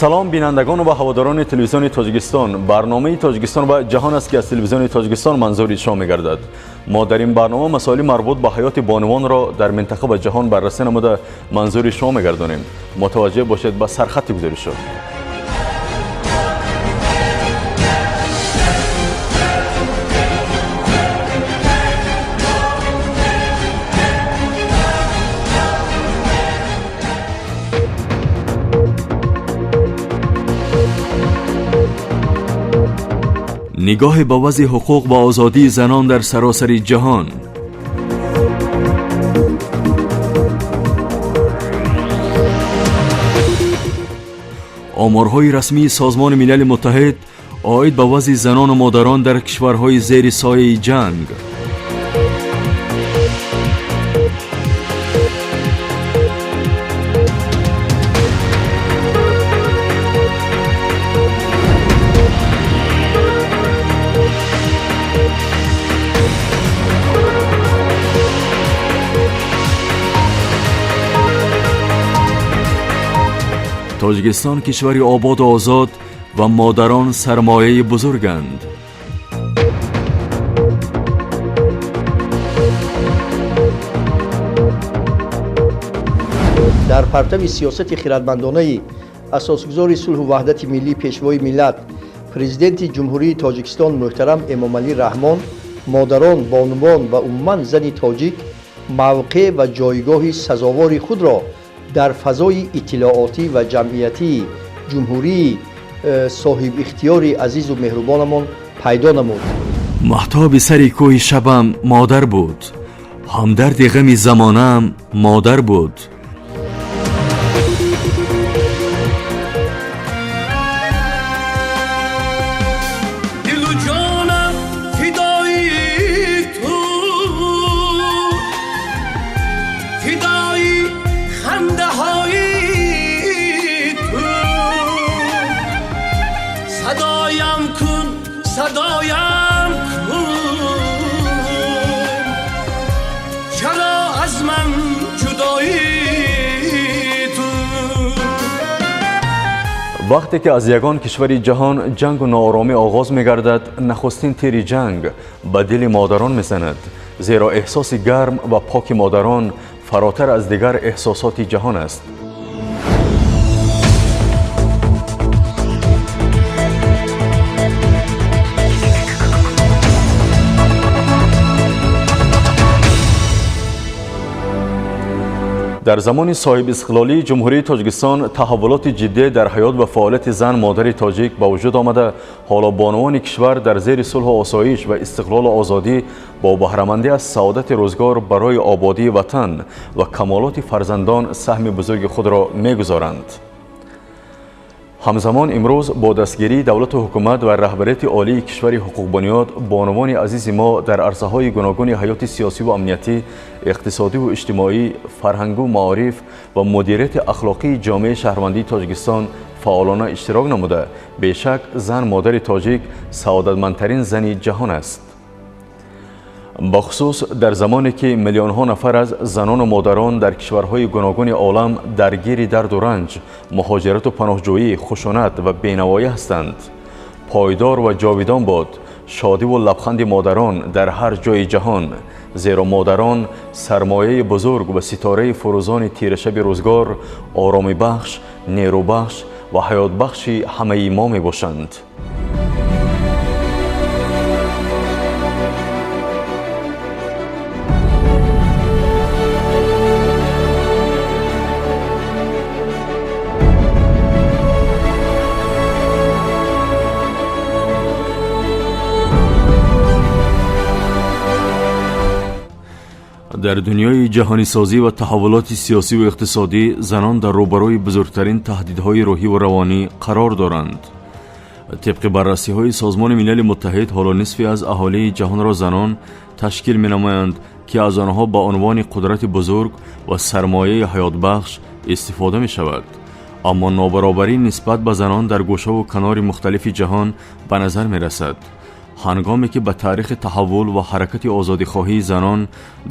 Салом бинандагон ва ҳаводорони телевизиони Тоҷикистон. Барномаи Тоҷикистон ва ҷаҳон аст, ки аз телевизиони Тоҷикистон манзури шумо мегардад. Мо дар ин барнома масоили марбут ба ҳаёти бонувонро дар минтақа ва ҷаҳон баррасӣ намуда манзури шумо мегардонем. Мутаваҷҷеҳ бошед ба сархати гузоришҳо. Нигоҳе ба вазъи ҳуқуқ ва озодии занон дар саросари ҷаҳон. Оморҳои расмии Созмони Милали Муттаҳид оид ба вазъи занону модарон дар кишварҳои зери сояи ҷанг. Тоҷикистон кишвари ободу озод ва модарон сармояи бузурганд. Дар партави сиёсати хирадмандонаи асосгузори сулҳу ваҳдати миллӣ, пешвои миллат, президенти Ҷумҳурии Тоҷикистон муҳтарам Эмомалӣ Раҳмон, модарон, бонувон ва умуман зани тоҷик мавқеъ ва ҷойгоҳи сазовори худро дар фазои иттилоотӣ ва ҷамъиятии ҷумҳурии соҳибихтиёри азизу меҳрубонамон пайдо намуд. Маҳтоби сари кӯҳи шабам модар буд, ҳамдарди ғами замонаам модар буд. Дилу ҷонам фидои ту, фидои хандаҳои ту, садоям кун, садоям кун, чаро аз ман ҷудоӣ ту? Вақте ки аз ягон кишвари ҷаҳон ҷангу нооромӣ оғоз мегардад, нахустин тири ҷанг ба дили модарон мезанад, зеро эҳсоси гарм ва поки модарон фаротар аз дигар эҳсосоти ҷаҳон аст. Дар замони соҳибистиқлолии Ҷумҳурии Тоҷикистон таҳаввулоти ҷиддӣ дар ҳаёт ва фаъолияти зан модари тоҷик ба вуҷуд омада, ҳоло бонувони кишвар дар зери сулҳу осоиш ва истиқлолу озодӣ бо баҳрамандӣ аз саодати рӯзгор барои ободии ватан ва камолоти фарзандон саҳми бузурги худро мегузоранд. Ҳамзамон имрӯз бо дастгирии давлату ҳукумат ва раҳбарияти олии кишвари ҳуқуқбунёд бонувони азизи мо дар арсаҳои гуногуни ҳаёти сиёсиву амниятӣ, иқтисодиву иҷтимоӣ, фарҳангу маориф ва мудирияти ахлоқии ҷомеаи шаҳрвандии Тоҷикистон фаъолона иштирок намуда, бешак зан модари тоҷик саодатмандтарин зани ҷаҳон аст. Бахусус дар замоне ки миллионҳо нафар аз занону модарон дар кишварҳои гуногуни олам даргири дарду ранҷ, муҳоҷирату паноҳҷӯӣ, хушунат ва бенавоӣ ҳастанд. Пойдор ва ҷовидон бод шодиву лабханди модарон дар ҳар ҷои ҷаҳон, зеро модарон сармояи бузург ва ситораи фурӯзони тирашаби рӯзгор, оромибахш, нерӯбахш ва ҳаётбахши ҳамаи мо мебошанд. Дар дунёи ҷаҳонисозӣ ва таҳаввулоти сиёсиву иқтисодӣ занон дар рӯбарӯи бузургтарин таҳдидҳои рӯҳиву равонӣ қарор доранд. Тибқи баррасиҳои Созмони Милали Муттаҳид, ҳоло нисфи аз аҳолии ҷаҳонро занон ташкил менамоянд, ки аз онҳо ба унвони қудрати бузург ва сармояи ҳаётбахш истифода мешавад. Аммо нобаробарӣ нисбат ба занон дар гӯшаву канори мухталифи ҷаҳон ба назар мерасад. Ҳангоме ки ба таърихи таҳаввул ва ҳаракати озодихоҳии занон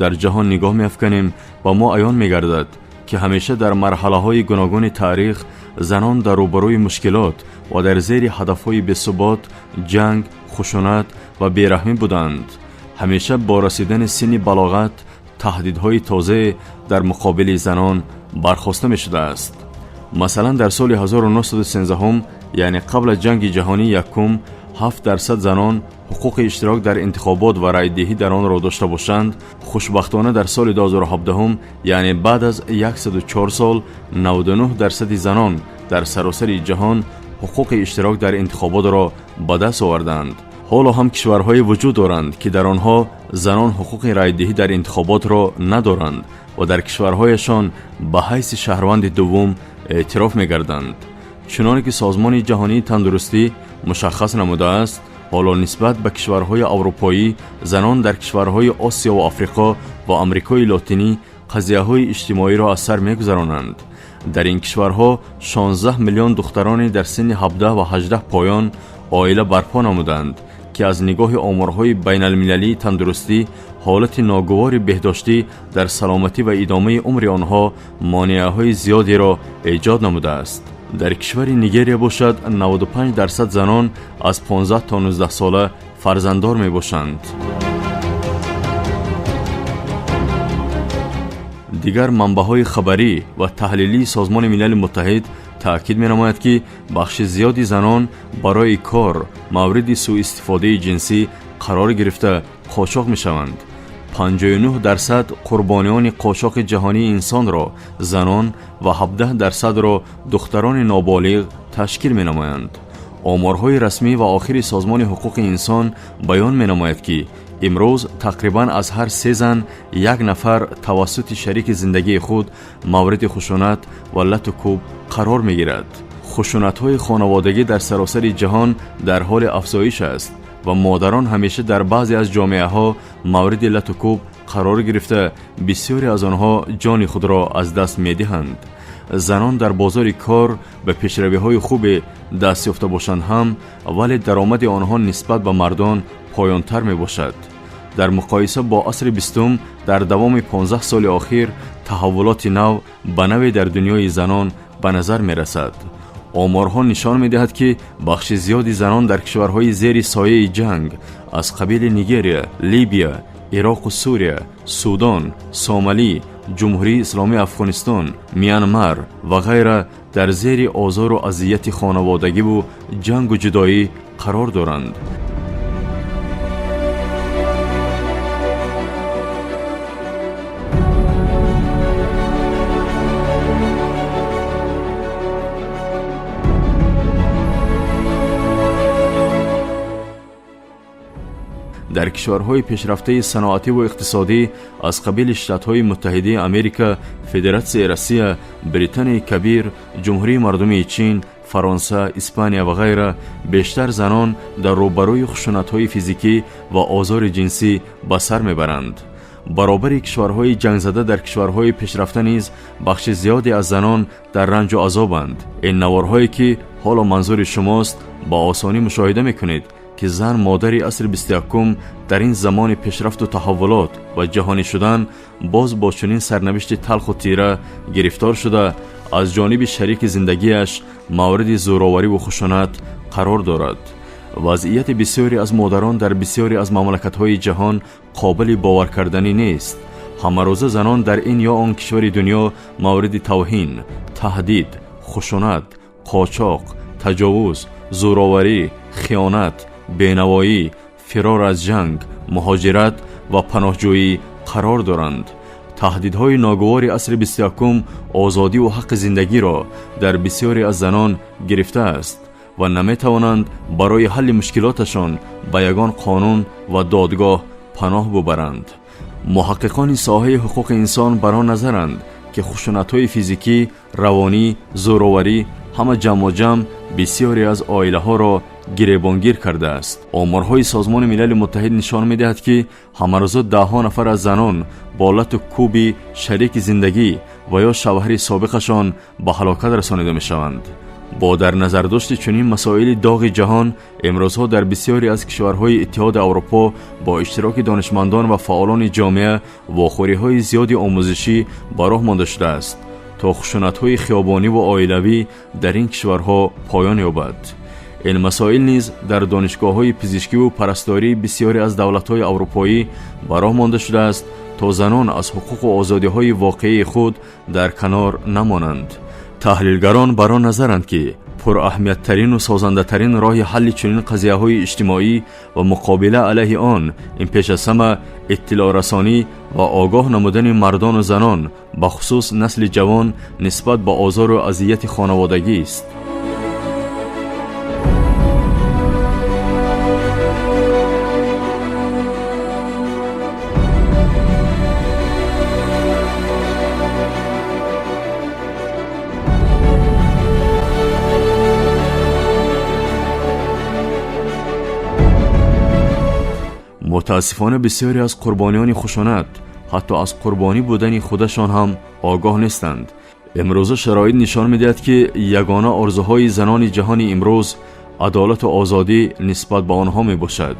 дар ҷаҳон нигоҳ меафканем, ба мо аён мегардад, ки ҳамеша дар марҳалаҳои гуногуни таърих занон дар рӯбарӯи мушкилот ва дар зери ҳадафҳои бесубот, ҷанг, хушунат ва бераҳмӣ буданд. Ҳамеша бо расидани синни балоғат таҳдидҳои тозае дар муқобили занон бархоста мешудааст. Масалан, дар соли 1913, яъне қабл аз ҷанги ҷаҳонии якум, 7% занон ҳуқуқи иштирок дар интихобот ва райдиҳӣ дар онро дошта бошанд. Хушбахтона, дар соли 2017, яъне баъд аз 104 сол, 99% занон дар саросари ҷаҳон ҳуқуқи иштирок дар интихоботро ба даст оварданд. Ҳоло ҳам кишварҳое вуҷуд доранд, ки дар онҳо занон ҳуқуқи райдиҳӣ дар интихоботро надоранд ва дар кишварҳояшон ба ҳайси шаҳрванди дуввум эътироф мегарданд. Чуноне ки Созмони ҷаҳонии тандурустӣ мушаххас намудааст, ҳоло нисбат ба кишварҳои аврупоӣ занон дар кишварҳои Осиё ва Африқо ва Амрикои Лотинӣ қазияҳои иҷтимоиро аз сар мегузаронанд. Дар ин кишварҳо 16 миллион духтароне дар синни 17 ва 18 поён оила барпо намуданд, ки аз нигоҳи оморҳои байналмилалии тандурустӣ ҳолати ногувори беҳдоштӣ дар саломатӣ ва идомаи умри онҳо монеаҳои зиёдеро эҷод намудааст. Дар кишвари Нигерия бошад, 95% занон аз 15 то 19 сола фарзанддор мебошанд. Дигар манбаъҳои хабарӣ ва таҳлилии Созмони Милали Муттаҳид таъкид менамояд, ки бахши зиёди занон барои кор мавриди сӯистифодаи ҷинсӣ қарор гирифта қочоқ мешаванд. 59% қурбониёни қочоқи ҷаҳонии инсонро занон ва 17%-ро духтарони ноболиғ ташкил менамоянд. Оморҳои расмӣ ва охири Созмони ҳуқуқи инсон баён менамояд, ки имрӯз тақрибан аз ҳар се зан як нафар тавассути шарики зиндагии худ мавриди хушунат ва лату кӯб қарор мегирад. Хушунатҳои хонаводагӣ дар саросари ҷаҳон дар ҳоли афзоиш аст ва модарон ҳамеша дар баъзе аз ҷомеаҳо мавриди лату кӯб қарор гирифта, бисёре аз онҳо ҷони худро аз даст медиҳанд. Занон дар бозори кор ба пешравиҳои хубе даст ёфта бошанд ҳам, вале даромади онҳо нисбат ба мардон поёнтар мебошад. Дар муқоиса бо асри бистум, дар давоми 15 соли охир таҳаввулоти нав ба наве дар дунёи занон ба назар мерасад. Оморҳо нишон медиҳад, ки бахши зиёди занон дар кишварҳои зери сояи ҷанг аз қабили Нигерия, Либия, Ироқу Сурия, Судон, Сомалӣ, Ҷумҳурии Исломии Афғонистон, Мянмар ва ғайра дар зери озору азияти хонаводагиву ҷангу ҷудоӣ қарор доранд. Дар кишварҳои пешрафтаи саноативу иқтисодӣ аз қабили Штатҳои Муттаҳидаи Америка, Федератсияи Россия, Британияи Кабир, Ҷумҳурии Мардумии Чин, Фаронса, Испания ва ғайра бештар занон дар рӯбарӯи хушунатҳои физикӣ ва озори ҷинсӣ ба сар мебаранд. Баробари кишварҳои ҷангзада, дар кишварҳои пешрафта низ бахши зиёде аз занон дар ранҷу азобанд. Ин наворҳое, ки ҳоло манзури шумост, ба осонӣ мушоҳида мекунед, ки зан, модари асри 21-ум, дар ин замони пешрафту таҳаввулот ва ҷаҳонӣ шудан боз бо чунин сарнавишти талху тира гирифтор шуда, аз ҷониби шарики зиндагиаш мавриди зӯровариву хушунат қарор дорад. Вазъияти бисёре аз модарон дар бисёре аз мамлакатҳои ҷаҳон қобили боваркарданӣ нест. Ҳамарӯза занон дар ин ё он кишвари дунё мавриди тавҳин, таҳдид, хушунат, қочоқ, таҷовуз, зӯроварӣ, хиёнат, бенавоӣ, фирор аз ҷанг, муҳоҷират ва паноҳҷӯӣ қарор доранд. Таҳдидҳои ногувори асри 21-ум озодиву ҳаққи зиндагиро дар бисёре аз занон гирифтааст ва наметавонанд барои ҳалли мушкилоташон ба ягон қонун ва додгоҳ паноҳ бубаранд. Муҳаққиқони соҳаи ҳуқуқи инсон бар он назаранд, ки хушунатҳои физикӣ, равонӣ, зӯроварӣ ҳама ҷамъоҷамъ бисёре аз оилаҳоро гиребонгир кардааст. Оморҳои Созмони Милали Муттаҳид нишон медиҳад, ки ҳамарӯза даҳҳо нафар аз занон бо лату кӯби шарики зиндагӣ ва ё шавҳари собиқашон ба ҳалокат расонида мешаванд. Бо дар назардошти чунин масоили доғи ҷаҳон, имрӯзҳо дар бисёре аз кишварҳои Иттиҳоди Аврупо бо иштироки донишмандон ва фаъолони ҷомеа вохӯриҳои зиёди омӯзишӣ ба роҳ монда шудааст. то хушунатҳои хиёбонӣ ва оилавӣ дар ин кишварҳо поён ёбад. Ин масоил низ дар донишгоҳҳои пизишкиву парастории бисёре аз давлатҳои аврупоӣ ба роҳ монда шудааст, то занон аз ҳуқуқу озодиҳои воқеии худ дар канор намонанд. Таҳлилгарон бар он назаранд, ки пураҳамияттарину созандатарин роҳи ҳалли чунин қазияҳои иҷтимоӣ ва муқобила алайҳи он ин пеш аз ҳама иттилоърасонӣ ва огоҳ намудани мардону занон, бахусус насли ҷавон, нисбат ба озору азияти хонаводагист. Мутаассифона, бисёре аз қурбониёни хушунат ҳатто аз қурбонӣ будани худашон ҳам огоҳ нестанд. Имрӯза шароит нишон медиҳад, ки ягона орзуҳои занони ҷаҳони имрӯз адолату озодӣ нисбат ба онҳо мебошад.